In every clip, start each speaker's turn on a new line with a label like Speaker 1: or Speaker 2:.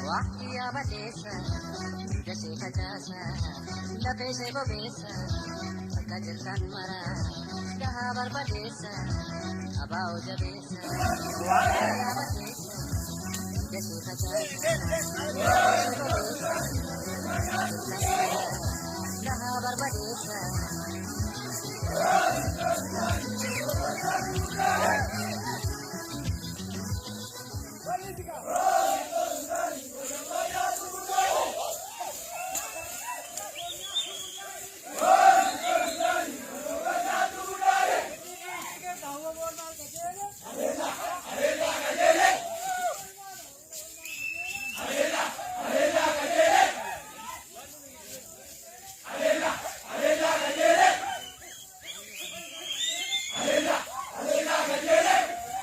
Speaker 1: Waqtiyaa balleessa, dashee facaasa, lafee ishee bobeessa, bakka jirtan mara, gahaa barbadeessa, abaa'oo jabeessa. Waqtiyaa balleessa, dashee facaasa, lafee ishee bobeessa, bakka jirtan mara, gahaa barbadeessa.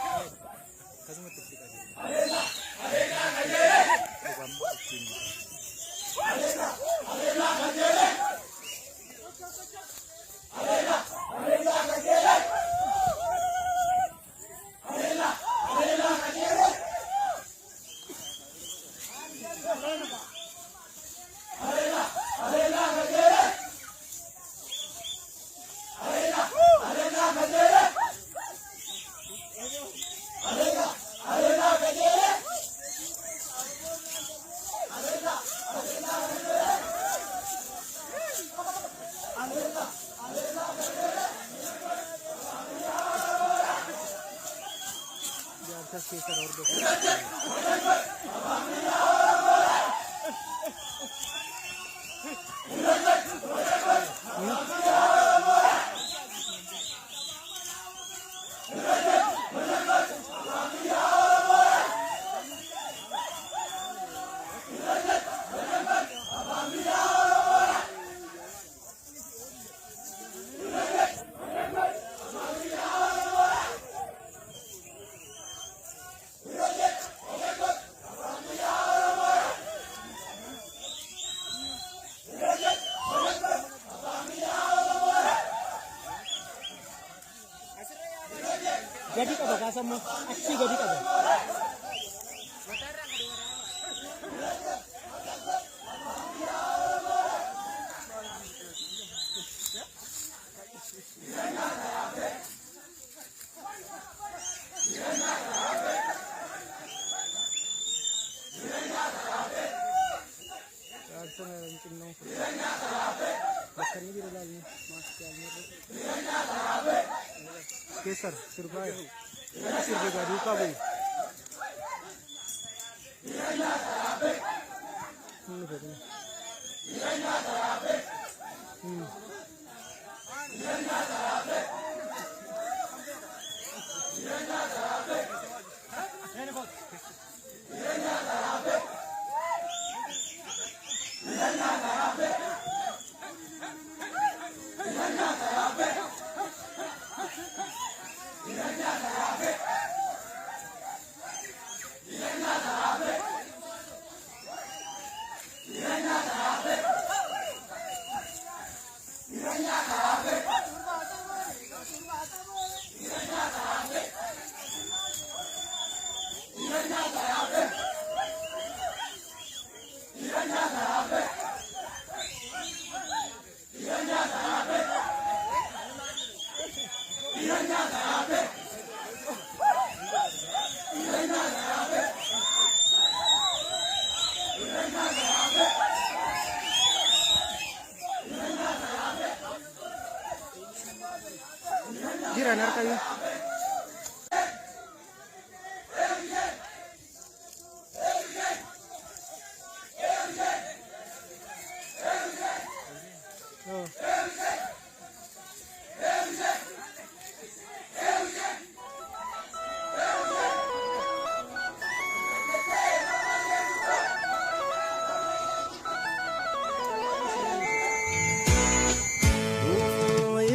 Speaker 2: Akkasumatti itti qajeele. Dhugaammoo ittiin bitan. Jaarsas keessa hordofu. Gadi qaba kaasammoo achii gadi qaba. Jaarsa xinnoo bakka inni jiru ilaalni maaskii keessar sirbaa jiru. Sirbi gaduu qabu. Inni fedhan. Jiran harkayyuu. Oh.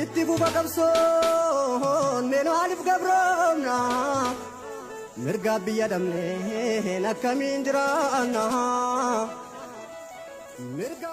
Speaker 3: Itti fufa qabsoon mee maaliif gabroomna? Mirga biyya dhabneen akkamiin jiraanna? Mirga